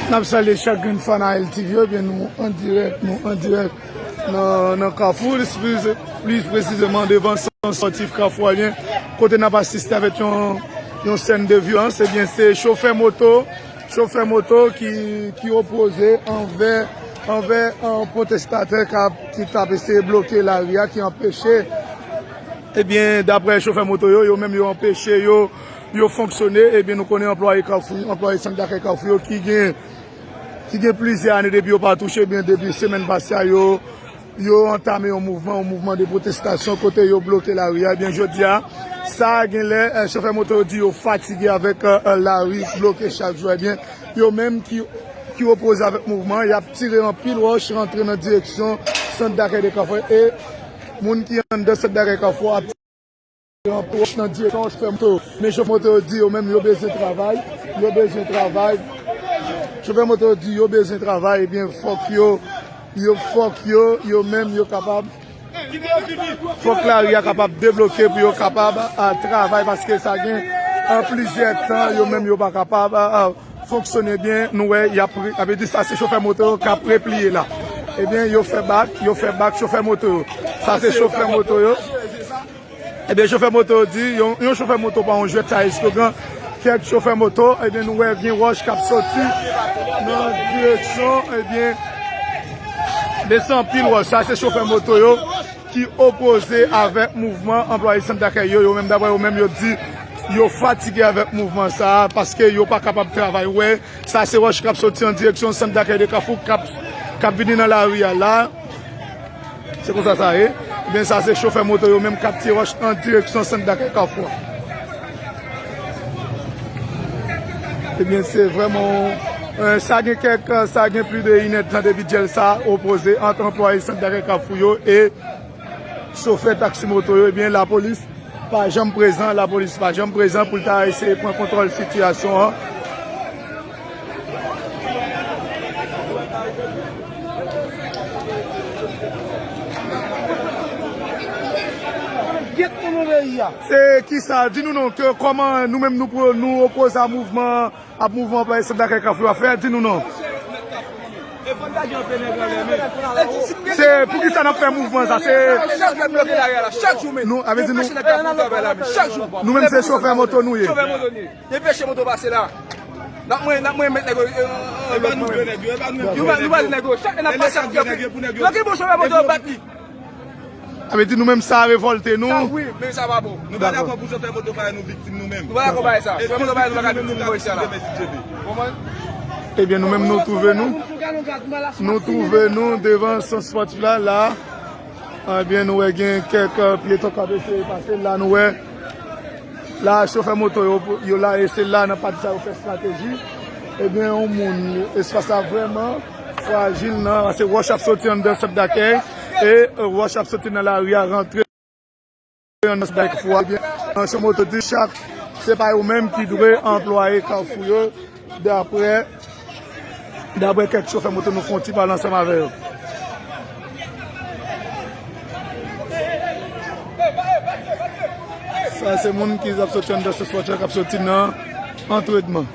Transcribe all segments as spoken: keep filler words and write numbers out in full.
N ap salye chak grenn fan a L T V yo, ebyen nou an dirèk, nou an dirèk nan, nan Kafou, plis, plis presizeman devan sant espòtif Kafou a, ebyen, kote n ap asiste avèk yon, yon sèn de vyolans, ebyen, se chofè moto, chofè moto ki, ki opoze anvè, anvè, an, pwotestatè k ap, ki t ap eseye bloke lari a, ki anpeche, ebyen, daprè chofè moto yo, yo menm yo anpeche yo, yo fonksyone, ebyen, nou konnen anplwaye Kafou, anplwaye sant dakèy Kafou yo ki gen, ki gen plizyè ane depi yo pa touche, ebyen, depi semèn pase a, yo, yo antame yon mouvman, yon mouvman de pwotestasyon kote yo bloke lari a. Ebyen, jodi a, sa gen lè, eh, chofè moto yo di yo fatige avèk, eh, eh, lari bloke chak jou. Ebyen, yo menm ki, ki opoze avèk mouvman, y ap tire anpil wòch rantre nan direksyon sant dakèy de Kafou. E moun ki anndan sant dakèy Kafou ap tire anpil wòch nan direksyon chofè moto. Men chofè moto yo di yo menm yo bezwen travay, yo bezwen travay. Chofè moto yo di yo bezwen travay, ebyen, fòk yo, yo, fòk yo, yo menm yo kapab, fòk lari a kapab debloke pou yo kapab, a, travay, paske sa gen, a, plizyè tan yo menm yo pa kapab, a, a, fonksyone byen. Nou wè, y ap, ap di sa se chofè moto yo k ap repliye la. Ebyen, yo fè bak, yo fè bak chofè moto yo. Sa se chofè moto yo. Ebyen, chofè moto yo di, yon, yon chofè moto pa yon jwèt, sa eslogan kèk chofè moto. Ebyen, nou wè gen wòch k ap soti nan direksyon, ebyen, men se anpil wòch. Sa se chofè moto yo ki opoze avèk mouvman anplwaye sant dakèy yo. Yo menm, daprè yo menm, yo di yo fatige avèk mouvman sa a paske yo pa kapab travay. Wè, sa se wòch k ap soti an direksyon sant dakèy de Kafou, k ap, k ap vini nan lari a la. Se konsa sa ye. Ebyen, sa se chofè moto yo menm k ap tire wòch an direksyon sant dakèy Kafou a. Ebyen, se vrèman, eh, sa gen kèk, sa gen plis de inèdtan depi dyèl sa opoze ant anplwaye sant dakèy Kafou yo e chofè taksi moto yo. Ebyen, lapolis pa janm prezan, lapolis pa janm prezan pou l ta eseye pran kontwòl sitiyasyon an. Gyèt nou nan peyi a. Se kisa? Di nou non, ke kòman nou menm nou pran, nou opoze a mouvman, ap mouvman anplwaye sant dakèy Kafou a fè? Di nou non. Se poukisa n ap fè mouvman sa? Se chak jou bloke lari a la, chak jou menm. Nou, avè di nou, chak jou. Nou menm se chofè moto nou ye. Chofè moto nou ye. Depeche moto pase la. N ap mwen, n ap mwen met nèg yo, eh, eh, eh, nou ba nou nèg yo, nou ba nou nèg yo. Chak lè n ap pase ap yo gen bon chofè moto yo bat li. Avè di nou menm sa revòlte nou. Sa wi, men sa pa bon. Nou pa dakò pou chofè moto pa nou viktim nou menm. Nou pa dakò bay sa. Chofè moto pa nou pa ka viktim nan peyi a la. Konprann? Ebyen, nou menm nou twouve nou. Nou twouve nou devan sant espòtif la, la. Ebyen, nou wè gen kèk, eh, pyeton k ap eseye pase la, nou wè. La, chofè moto yo, yo la, e se la nan pati sa yo fè estrateji. Ebyen, yon moun, espas la vrèman frajil nan, se wòch ap soti anndan sant dakèy, e, e, wòch ap soti nan lari a, rantre anndan sant dakèy Kafou a. Ebyen, chofè moto di chak, se pa yo menm ki dwe anplwaye Kafou yo, daprè Daprè kèk chofè moto, nou fè yon ti pale ansanm avè yo. Sa se moun ki ap soti anndan sant espòtif la, k ap soti nan antrenman.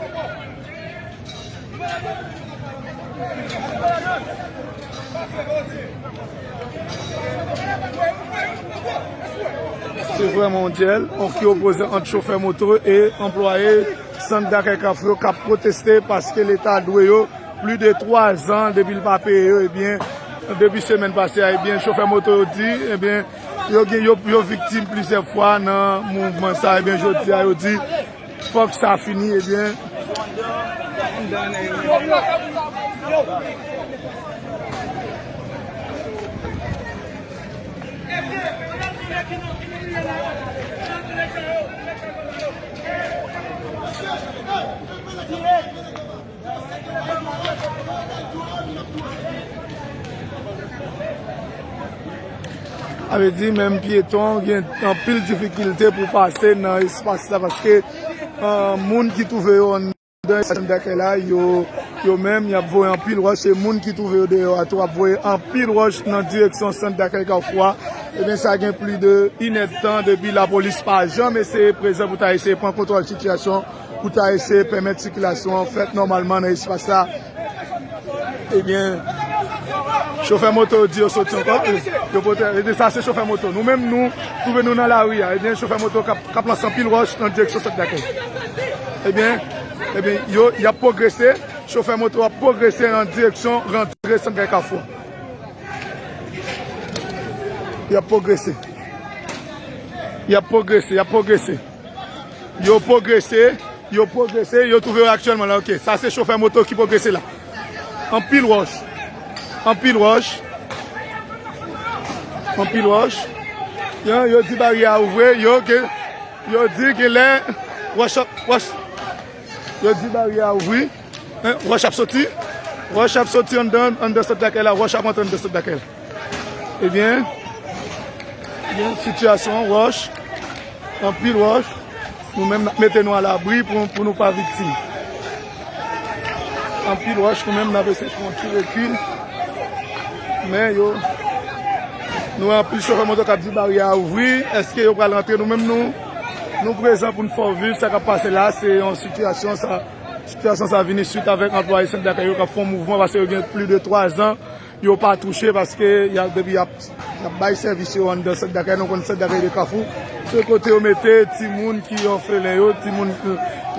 Se vrèman yon dyèl ki opoze ant chofè moto e anplwaye sant dakèy Kafou yo k ap pwoteste paske Leta dwe yo plis de twa zan depi l pa peye yo, ebyen, depi semèn pase a, ebyen, chofè moto yo di, ebyen, yo gen, yo, yo viktim plizyè fwa nan mouvman sa, ebyen, jodi a, yo di, fòk sa fini, ebyen. Sa vle di, menm pyeton gen anpil difikilte pou pase nan espas la, paske, euh, moun ki twouve yo anndan espas dakèy la, yo, yo menm, y ap voye anpil wòch. Se moun ki twouve yo deyò a tou ap voye anpil wòch nan direksyon sant dakèy Kafou a. Ebyen, sa gen plis de inèdtan depi lapolis pa janm eseye prezan pou ta eseye pran kontwòl sitiyasyon, pou ta eseye pèmèt sikilasyon an fèt nòmalman nan espas la. Ebyen, chofè moto yo di yo soti ankò. Yo pote, ebyen, sa se chofè moto. Nou menm, nou twouve nou nan lari a. Ebyen, chofè moto k ap, k ap lanse anpil wòch nan direksyon sant dakèy. Ebyen, ebyen, yo, y ap pwogrese. Chofè moto ap pwogrese nan direksyon rantre sant dakèy Kafou. Y ap pwogrese. Y ap pwogrese, y ap pwogrese. Yo pwogrese, yo pwogrese, yo twouve yo aktyèlman la, ok. Sa se chofè moto ki pwogrese la. Anpil wòch. Anpil wòch. Anpil wòch. Yo, yo di baryè a ouvri, yo, ke, yo di ke lè wòch ap, wòch, yo di baryè a ouvri. Hein, wòch ap soti. Wòch ap soti anndan, anndan sant dakèy la. Wòch ap antre anndan sant dakèy la. Ebyen, ebyen, sitiyasyon an, wòch, anpil wòch. Nou menm, n ap mete nou alabri pou, pou nou pa viktim. Anpil wòch, nou menm, n ap eseye fè yon ti rekil. Men yo, nou wè anpil chofè moto k ap di baryè a ouvri. Èske yo pral rantre? Nou menm, nou, nou prezan pou n fè w viv sa k ap pase la. Se yon sitiyasyon, sa, sitiyasyon sa vini swit avèk anplwaye sant dakèy yo k ap fè yon mouvman, paske yo gen plis de twazan yo pa touche, paske y a, depi y ap, y ap bay sèvis yo anndan sant dakèy. Nou konn sant dakèy de Kafou, se kote yo mete timoun ki òfelen yo, timoun,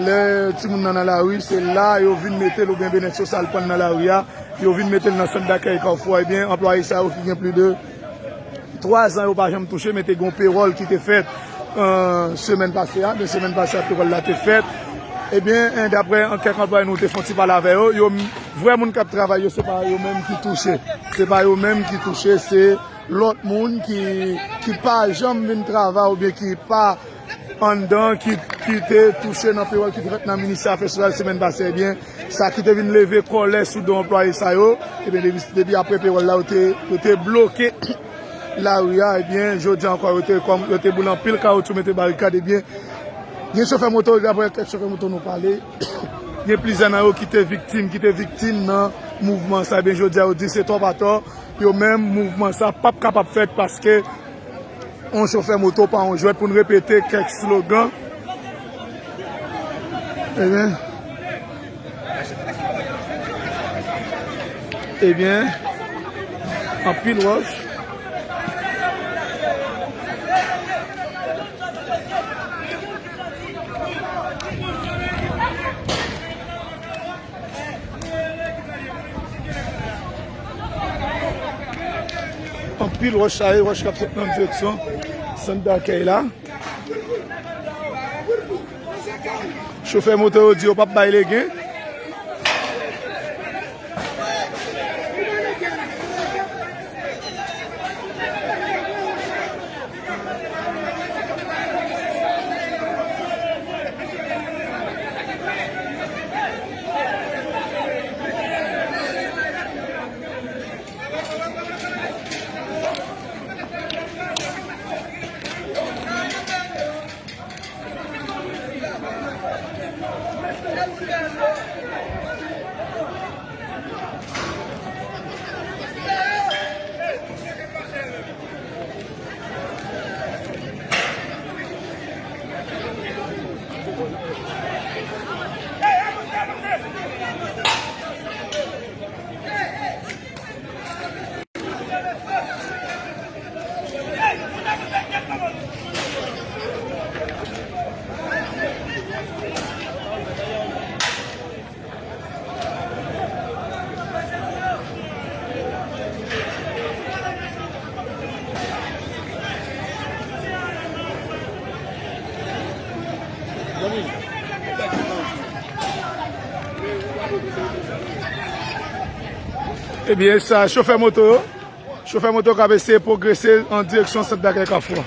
lè timoun nan nan lari, se la yo vin mete l, oubyen byenèt sosyal pran nan lari a, yo vin mete l nan sant dakèy Kafou a. Ebyen, anplwaye sa yo ki gen plis de twazan yo pa janm touche, men te gen yon pewòl ki te fèt, euh, semèn pase a, de semèn pase a, pewòl la te fèt. Ebyen, en, daprè an kèk anplwaye nou te fè yon ti pale avè yo, yo m-, vrè moun k ap travay yo, se pa yo menm ki touche. Se pa yo menm ki touche, se lòt moun ki, ki pa janm vin travay oubyen ki pa anndan ki, ki te touche nan pewòl ki te fèt nan ministè afè sosyal semèn pase, ebyen, sa ki te vin leve kòlè sou do anplwaye sa yo, ebyen, depi, depi apre pewòl la, yo te, yo te bloke lari a, ebyen, jodi a ankò, yo te, kòm, yo te boule anpil kawotchou, mete barikad, ebyen, gen chofè moto, daprè kèk chofè moto nou pale, gen plizyè nan yo ki te viktim, ki te viktim nan mouvman sa, ebyen, jodi a, yo di se twòp atò, yo menm, mouvman sa p ap kapab fèt paske yon chofè moto pa yon jwèt, pou n repete kèk slogan. Ebyen, ebyen, anpil wòch. Anpil wòch sa ye, wòch k ap sot nan direksyon sant dakèy la. Chofè moto yo di yo p ap bay legen. Ebyen, sa chofè moto yo. Chofè moto k ap eseye pwogrese an direksyon sant dakèy Kafou a.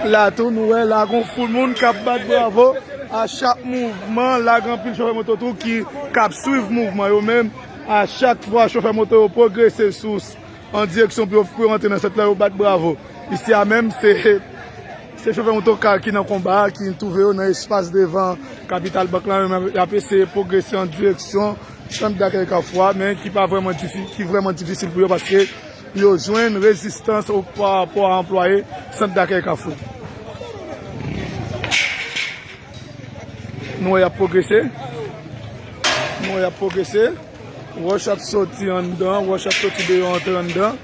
La tou, nou wè la gon foul moun k ap bat bravo a chak mouvman. La gen anpil chofè moto tou ki, k ap swiv mouvman yo menm. A chak fwa chofè moto yo pwogrese sou, an direksyon pou yo, pou yo rantre nan sant la, yo bat bravo. Isi a menm, se, se chofè motoka ki nan konba a, ki twouve yo nan espas devan Kapital Bank la, menm y ap eseye pwogrese an direksyon sant dakèy Kafou a, men ki pa vrèman difi-, ki vrèman difisil pou yo paske yo jwenn rezistans o, pa rapò a anplwaye sant dakèy Kafou. Nou wè y ap pwogrese. Nou wè y ap pwogrese. Wòch ap soti anndan, wòch ap soti deyò, antre anndan.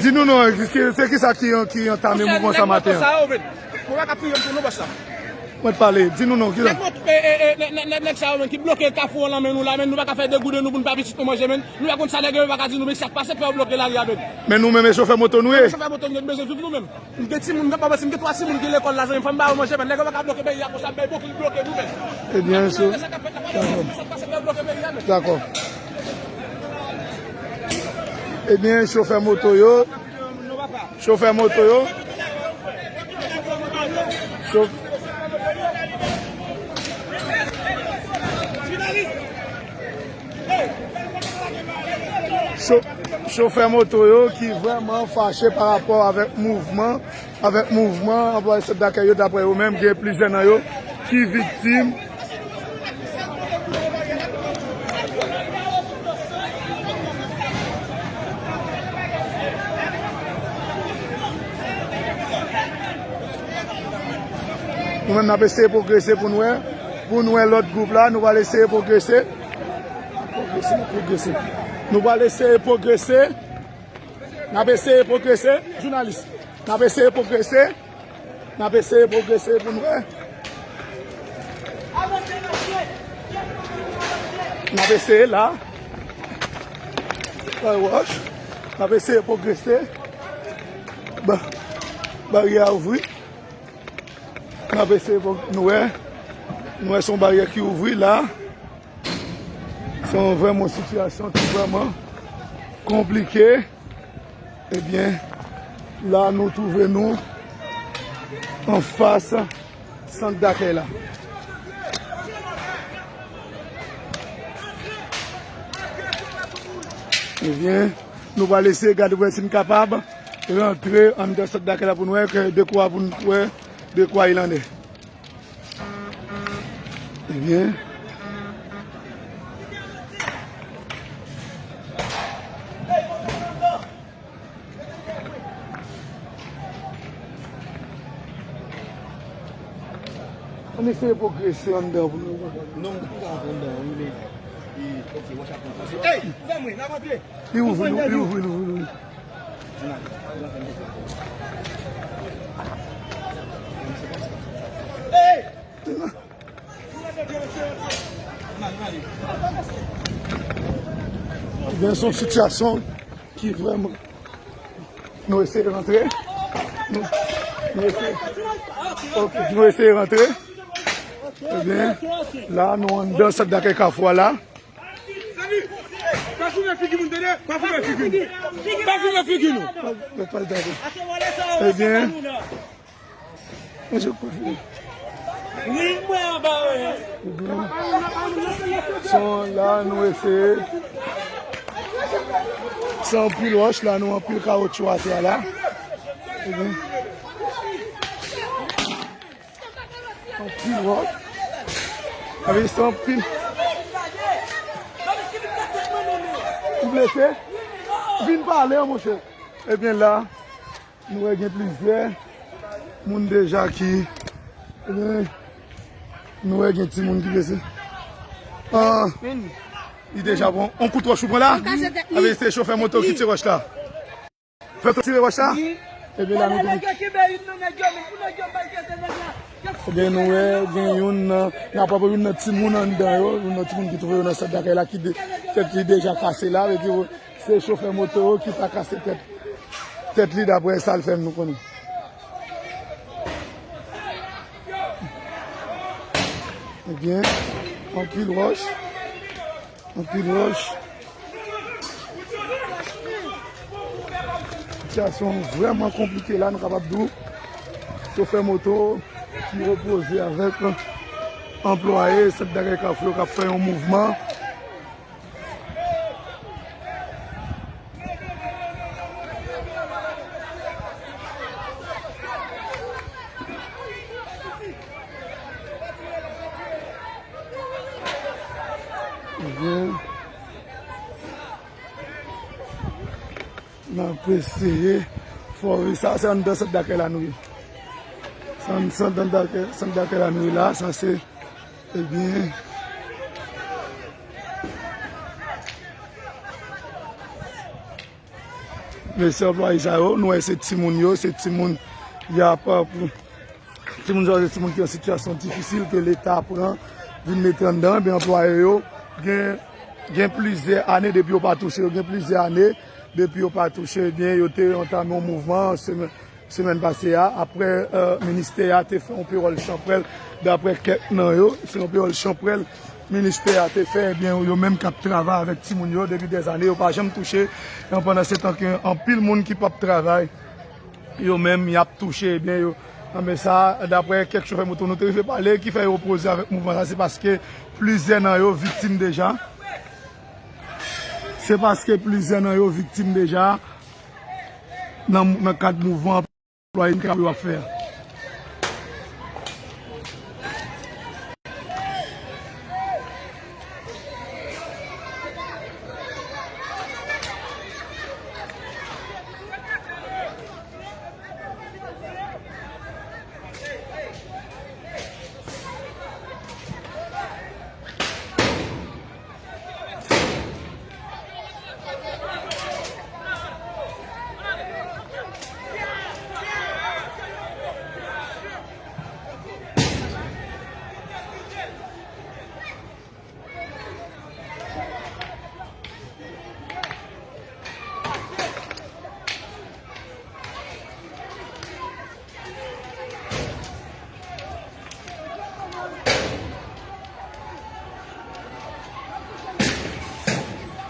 Di nou non, se, se kisa ki, ki antame mouvman sa maten an? Mwen pa ka priye m pou nou bòs la. Mwen t pale, di nou non, ki la? Nèg mot-, e, e, e, nè-, nè-, nè-, nèg sa yo menm ki bloke kafou an nan men nou la, menm nou pa ka fè de gou de nou pou n pa pitit nou manje, menm nou pa konn sa nèg yo, yo pa ka di nou, men sa k pase pou yo bloke lari a, menm. Men nou menm e chofè moto nou ye. Chofè moto nou ye, nou bezwen viv nou menm. M gen timoun, m gen pa manti, m gen twa timoun ki lekòl la, zanmi, fò m ba yo manje, menm nèg yo pa ka bloke peyi a konsa, bay bòkil bloke nou menm. Ebyen, so, dakò. Dakò. Ebyen, chofè moto yo, chofè moto yo, chof-, cho-, chofè moto yo ki vrèman fache pa rapò avèk mouvman, avèk mouvman anplwaye sant dakèy yo, daprè yo menm, gen plizyè nan yo ki viktim. Nou menm, n ap eseye pwogrese pou n wè, pou n wè lòt gwoup la, nou pral eseye pwogrese. Pwogrese, n ap pwogrese. Nou pral eseye pwogrese. N ap eseye pwogrese, jounalis. N ap eseye pwogrese. N ap eseye pwogrese pou n wè. N ap eseye la. Car wash. N ap eseye pwogrese. Ba-, baryè a ouvri. N ap eseye pou nou wè. Nou wè se yon baryè ki ouvri la. Se yon vrèman sitiyasyon ki vrèman konplike. Ebyen, la nou twouve nou anfas sant dakèy la. Ebyen, nou pral eseye gade pou wè si n kapab rantre anndan sant dakèy la pou n wè ke de kwa, pou n wè de kwa il en est. Ebyen. Ann eseye pwogrese anndan pou nou. Non, ou ka rantre anndan, wi, men, e, ok, wòch ap pran pase. Ey, ouvè mwen, n ap antre. Li ouvri, li ouvri, li ouvri, li ouvri. Gen yon sitiyasyon ki vrèman. Nou eseye rantre. Nou, nou eseye. Ok, nou eseye rantre. Ebyen, la, nou anndan sant dakèy Kafou a la. Pa filme figi moun, tande? Pa filme figi nou. Pa filme figi nou. Ebyen, son la, nou eseye. Se anpil wòch la, nou anpil kawotchou atè a la. Ebyen, anpil wòch. Avè se anpil. Ou blese? Vin pale, monchè. Ebyen, la, nou wè gen plizyè moun deja ki, ebyen, nou wè gen timoun ki blese. Ah, li deja pran on kout wòch ou pran la. Avè se chofè moto ki tire wòch la. Fè tou tire wòch la. Ebyen, la nou tou. Ebyen, nou wè gen youn nan, n ap pran youn nan timoun anndan yo, youn nan timoun ki twouve yo nan sant dakèy la ki de, tèt li deja kase la, vle di se chofè moto yo ki ta kase tèt, tèt li, daprè sa l fè nou konnen. Ebyen, anpil wòch. Anpil wòch. Sitiyasyon vrèman konplike la, nou kapab di w. Chofè moto ki opoze avèk anplwaye sant dakèy Kafou yo k ap fè yon mouvman. Ebyen, n ap eseye fòre sa, se anndan sant dakèy la nou ye. Se ann-, se anndan dakèy, sant dakèy la nou ye la, sa se, ebyen, mesye anplwaye sa yo, nou wè se timoun yo, se timoun y ap, timoun sa yo, se timoun ki an sitiyasyon difisil, ke Leta pran, vin mete anndan, ebyen, anplwaye yo, gen, gen plizyè ane depi yo pa touche, yo gen plizyè ane depi yo pa touche, ebyen, yo te antame yon mouvman, semèn, semèn pase a, aprè, eh, ministè a te fè yon pewòl chanpwèl, daprè kèk nan yo, se yon pewòl chanpwèl ministè a te fè, ebyen, yo menm k ap travay avèk timoun yo depi dèzane, yo pa janm touche, e pandan se tan ke anpil moun ki p ap travay, yo menm, y ap touche, ebyen, yo, anben sa, daprè kèk chofè moto nou te rive pale, ki fè yo opoze avèk mouvman sa, se paske plizyè nan yo viktim deja. Se paske plizyè nan yo viktim deja nan, nan kad mouvman anplwaye yo ap fè a.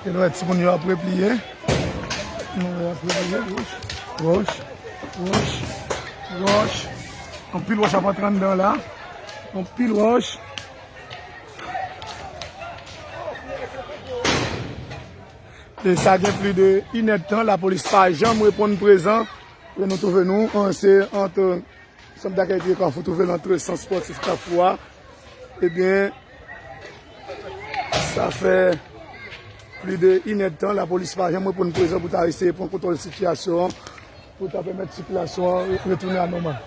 E nou wè timoun yo ap repliye. Nou wè y ap repliye. Wòch, wòch, wòch, wòch. Anpil wòch ap antre anndan la. Anpil wòch. E sa gen plis de inèdtan, lapolis pa janm reponn prezan. E nou twouve nou, an, se ant sant dakèy Kafou, twouve l ant sant spòtif Kafou a. Ebyen, sa fè plis de inèdtan, lapolis pa janm reponn prezan pou ta eseye pran kontwòl sitiyasyon an, pou ta pèmèt sikilasyon an re-, retounen a nòmal.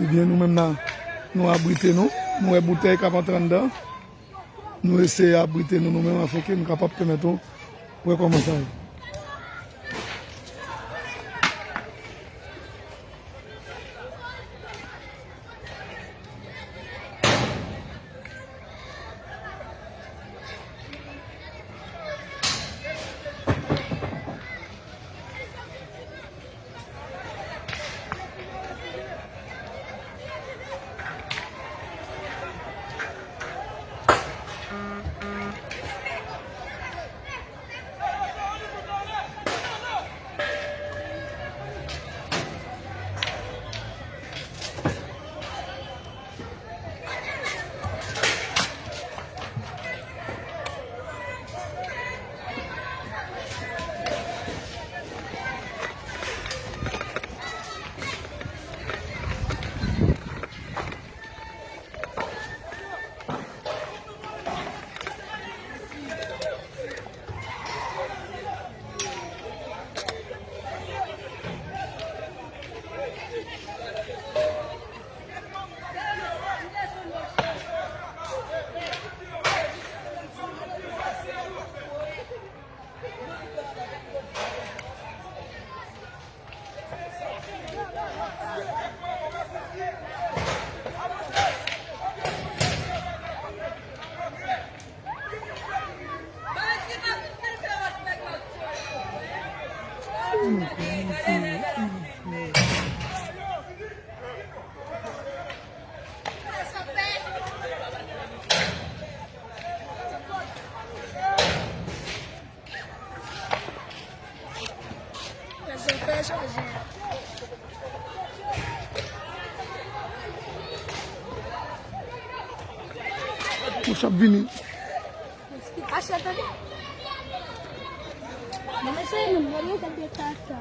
Ebyen, nou menm nan, nou abrite nou, nou wè boutèy k ap antre anndan. Nou eseye abrite nou, nou menm, afenke nou kapab pèmèt nou wè kòman sa ye. Mouch ap vini. Acha tande. Mwen se moun mwen yo gade kaka.